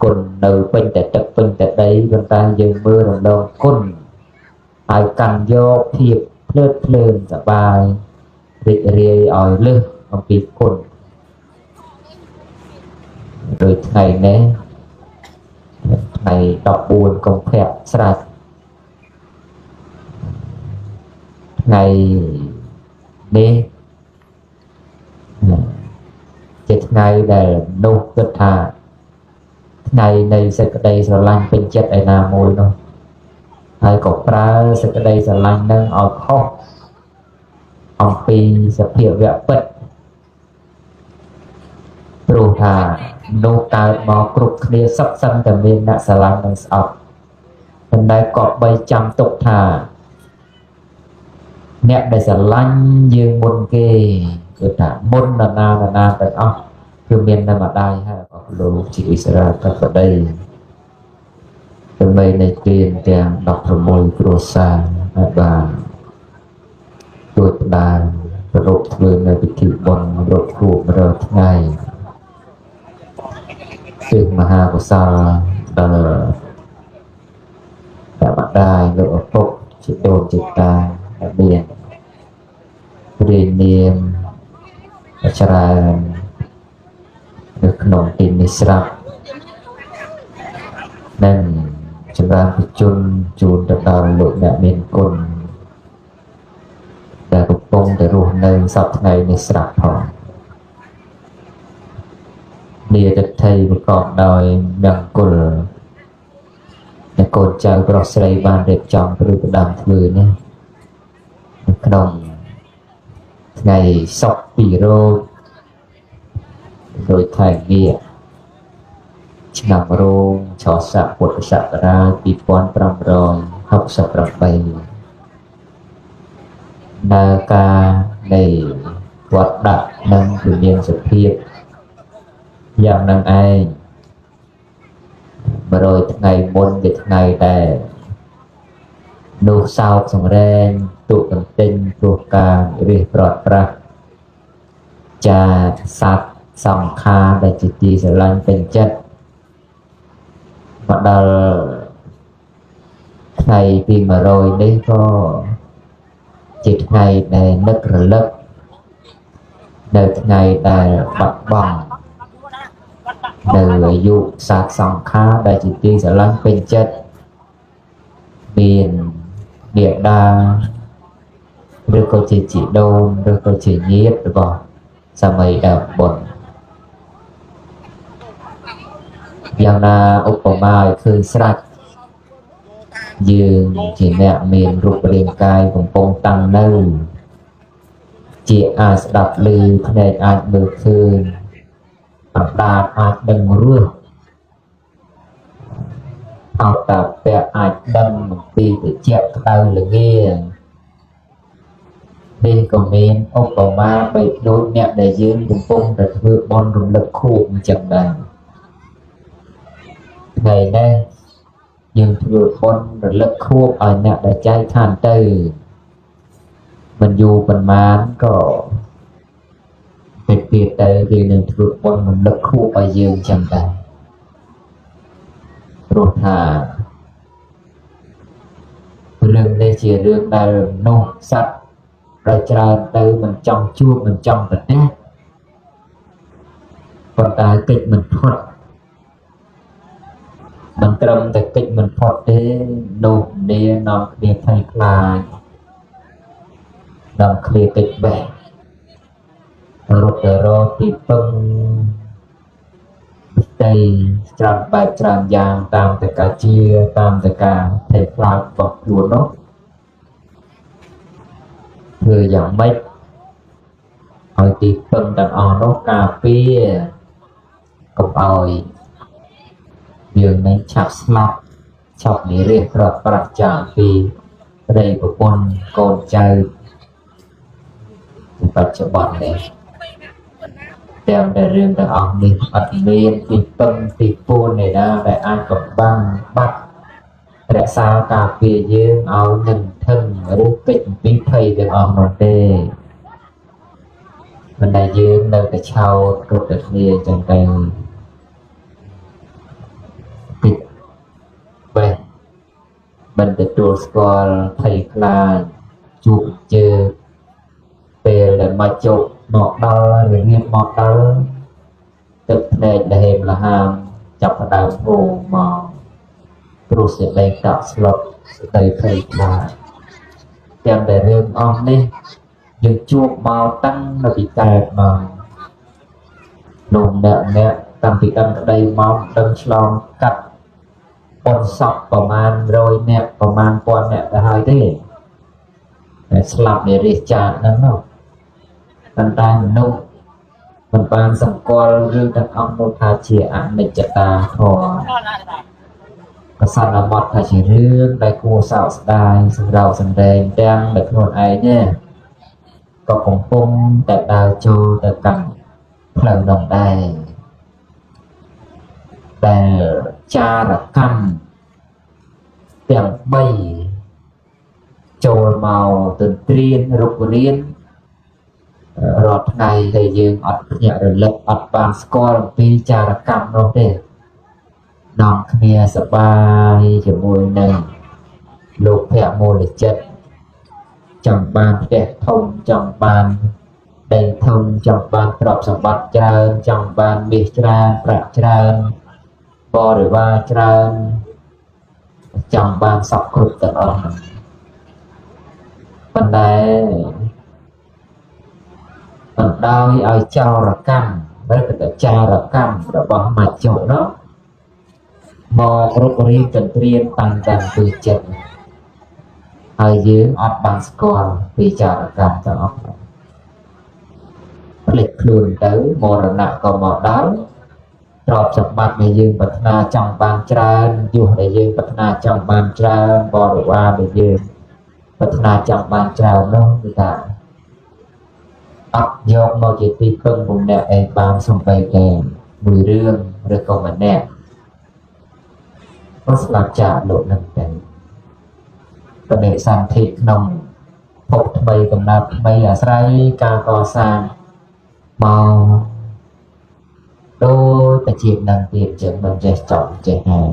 គុណនៅពេញតែទឹកពេញតែដីប៉ុន្តែយើងមើលរំលងគុណហើយកាន់យកភាពភ្លើតភ្លើនសប្បាយរីករាយឲ្យលើសអំពីគុណដោយថ្ងៃនេះថ្ងៃ14កុម្ភៈស្រាច់ថ្ងៃនេះជាថ្ងៃដែលមនុស្សគិតថាថ្ងៃនៃសេចក្តីស្រឡាញ់ពេញចិត្តឯណាមួយនោះហើយក៏ប្រើសេចក្តីស្រឡាញ់នឹងឲ្យខុសអំពីសភាវៈពិតព្រោះថាមនុស្សកើតមកគ្រប់គ្នាសុទ្ធសឹងតែមានអ្នកស្រឡាញ់និងស្អប់ប៉ុន្តែក៏បីចាំទុកថាអ្នកដែលស្រឡាញ់យើងមុនគេគឺថាមុននរណានរណាទាំងអស់គឺមានតែម្ដាយហើយរបស់លោកជាអិសរាជបតីដើម្បីនៃទានទាំង16គ្រួសារហើយបានជួយផ្ដើមប្រពធ្វើនៅពិធីបុណ្យរកខួប100ថ្ងៃគឺមហាកុសលដល់តែម្ដាយលោកឪពុកជាដូនជាតាដែលមានរាជនាមច្រើននៅក្នុងទីនេះស្រាប់និងចម្រើនប្រជជនជូនទៅដល់លោកអ្នកមានគុណដែលកំពុងតែរស់នៅសប្តាហ៍ថ្ងៃនេះស្រាប់ផងនីតិថីប្រកបដោយមង្គលដែលកូនចៅប្រុសស្រីបានរៀបចំព្រឺផ្ដាំធ្វើនេះនៅក្នុងថ្ងៃសុក្រពីរោចដោយខែមាឃឆ្នាំរោងឆស័កពុទ្ធសករាជ2568នៅការនៃវត្តដាក់នឹងគឺមានសភាពយ៉ាងនឹងឯង100ថ្ងៃមុនជាថ្ងៃដែលនោះសោកសង្រេងទុកន្ទិញព្រោះការរិះប្រត់ប្រាស់ចាសត្វសង្ខារដែលជាទីស្រឡាញ់ពេញចិត្តមកដល់ថ្ងៃទី100នេះក៏ជាថ្ងៃដែលនឹករលឹកនៅថ្ងៃដែលបាត់បង់នៅអាយុសត្វសង្ខារដែលជាទីស្រឡាញ់ពេញចិត្តមានមេដាឬក៏ជាជីដូនឬក៏ជាញាតិរបស់សម័យដើមបុណ្យយ៉ាងណាឧបមាឲ្យឃើញស្រាប់យើងជាអ្នកមានរូបរាងកាយកំពុងតាំងនៅជាអាចស្ដាប់ឮភ្នែកអាចមើលឃើញអណ្ដាតអាចដឹងរសអត់តាពៈអាចដឹងអំពីត្រជាក់ក្តៅល្ងានេះក៏មានឧបមាបីដូចអ្នកដែលយើងកំពុងតែធ្វើបុណ្យរំលឹកខួបអញ្ចឹងដែរថ្ងៃនេះយើងធ្វើបុណ្យរលឹកខួបឲ្យអ្នកដែលចែកឋានទៅមិនយូរប៉ុន្មានក៏ពេលទៀតទៅគេនឹងធ្វើបុណ្យរំលឹកខួបឲ្យយើងចឹងដែរព្រោះថារឿងនេះជារឿងដែលមនុស្សសត្វដែលច្រើនទៅមិនចង់ជួបមិនចង់ប្រទះប៉ុន្តែកិច្ចមិនផុតមិនត្រឹមតែកិច្ចមិនផុតទេនោះនានាំគ្នាភ័យខ្លាចនាំគ្នាកិច្ចបេះរត់ទៅរកទីពឹងផ្ទៃច្រើនបែបច្រើនយ៉ាងតាមតកាជាតាមតកាភ័យខ្លាចរបស់ខ្លួននោះធ្វើយ៉ាងម៉េចឲ្យទីពឹងទាំងអស់នោះការពារកុំឲ្យយើងនឹងឆាប់ស្លាប់ឆាប់និរាសប្រត់ប្រាស់ចាកពីប្តីប្រពន្ធកូនចៅបច្ចុប្បន្ននេះទាំងតែរឿងទាំងអស់នេះអត់មានទីពឹងទីពួនឯណាដែលអាចកំបាំងបាត់រក្សាការពារយើងឲ្យនឹងធឹងឬកិច្ចពីភ័យទាំងអស់នោះទេមិនដែលយើងនៅតែឆោតគ្រប់តែគ្នាអញ្ចឹងទៅ មិនទទួលស្គាល់ភ័យខ្លាចជួបជើពេលដែលមកជោគមកដល់រងាបមកដល់ទឹកភ្នែកលហេមលហាមចាប់ផ្ដើមហូរមកព្រោះសេចក្តីតក់ស្លុតសេចក្តីភ័យខ្លាចទាំងដែលរឿងអស់នេះយើងជួបមកតាំងនៅពីកើតមកលោកអ្នកតាំងពីដឹងក្តីមកដឹងឆ្លងកាត់បុណ្យសពប្រមាណ100នាក់ប្រមាណ1000នាក់ទៅហើយទេតែស្លាប់នៃរាជចាកហ្នឹងនោះប៉ុន្តែមនុស្សមិនបានសម្គាល់រឿងទាំងអស់នោះថាជាអនិច្ចតាធម៌កសន្មត់ថាជារឿងដែលគួរសោកស្ដាយសម្រោកសម្ដែងទាំងដែលខ្លួនឯងទេក៏កំពុងតែដើរចូលទៅកាន់ផ្លូវនោះដែរដែលចារកម្មទាំង3ចូលមកទន្ទ្រានរុករានរាល់ថ្ងៃដែលយើងអត់ភ្ញាក់រលឹកអត់បានស្គាល់អំពីចារកម្មនោះទេនាំគ្នាសប្បាយជាមួយនឹងលោភៈមូលចិត្តចង់បានផ្ទះធំចង់បានដីធំចង់បានទ្រព្យសម្បត្តិច្រើនចង់បានមាសច្រើនប្រាក់ច្រើនបរិវារច្រើនចង់បានសពគ្រប់ទាំងអស់ហ្នឹងប៉ុន្តែបណ្ដោយឲ្យចោរកម្មឬក៏ចារកម្មរបស់មច្ចុនោះមករុករានទន្ទ្រានតាំងតែពីចិត្តហើយយើងអត់បានស្គាល់ពីចារកម្មទាំងអស់ភ្លេចខ្លួនទៅមរណៈក៏មកដល់ទ្រព្យសម្បត្តិដែលយើងប្រាថ្នាចង់បានច្រើនយុះដែលយើងប្រាថ្នាចង់បានច្រើនបរិវារដែលយើងប្រាថ្នាចង់បានច្រើននោះគឺថាអត់យកមកជាទីពឹងពុំអ្នកឯងបានសំបីតែមួយរឿងឬក៏ម្នាក់ក៏ស្លាប់ចាកលោកនឹងទៅបដិសន្ធិក្នុងភពថ្មីកំណើតថ្មីអាស្រ័យការកសាងមកដូចតែជានឹងទៀតចឹងមិនចេះចប់ចេះហើយ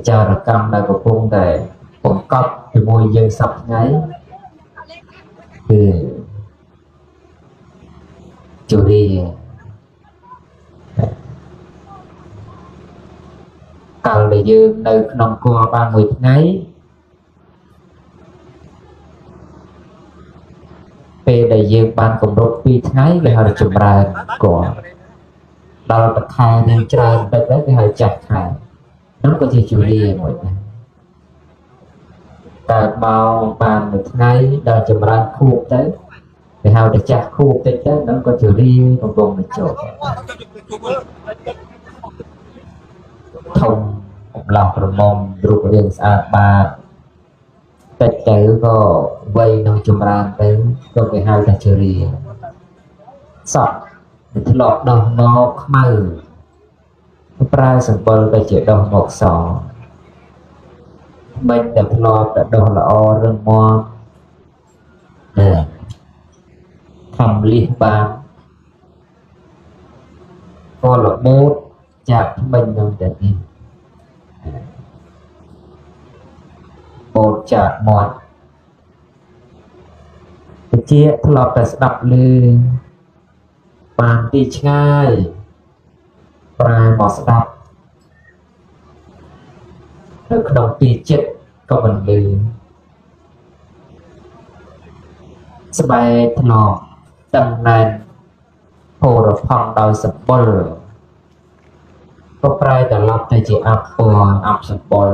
ចារកម្មដែលកំពុងតែបង្កប់ជាមួយយើងសប្តាហ៍ថ្ងៃគឺជរាកាលដែលយើងនៅក្នុងគោបានមួយថ្ងៃពេលដែលយើងបានគម្រប់2ថ្ងៃគេហៅថាចម្រើនគោដល់មួយខែនឹងច្រើនតិចទៅគេហៅចាស់ខែនោះក៏ជាជរាមួយដែរកើតមកបានមួយថ្ងៃដល់ចម្រើនខួបទៅគេហៅថាចាស់ខួបតិចទៅនោះក៏ជរាកំពុងតែចូលធំកំឡោះក្រមុំរូបរាងស្អាតបាតតិចទៅក៏វ័យនឹងចម្រើនទៅក៏គេហៅថាជរាសក់ធ្លាប់ដោះមកខ្មៅប្រើសម្បុរទៅជាដោះមកសមិនតែធ្លាប់តែដោះល្អរឹងមាំណែខំលៀសបានក៏របូតจากថ្មិញនឹងតែនេះបូតจากមាត់ពជាធ្លាប់តែស្ដាប់ឮបានទីឆ្ងាយប្រែមកស្ដាប់នៅក្នុងទីចិត្តក៏មិនឮស្បែកធ្លាប់តឹងណែនហូរផង់ដោយសម្បុរក៏ប្រែត្រឡប់ទៅជាអាប់ពណ៌អាប់សម្បុរ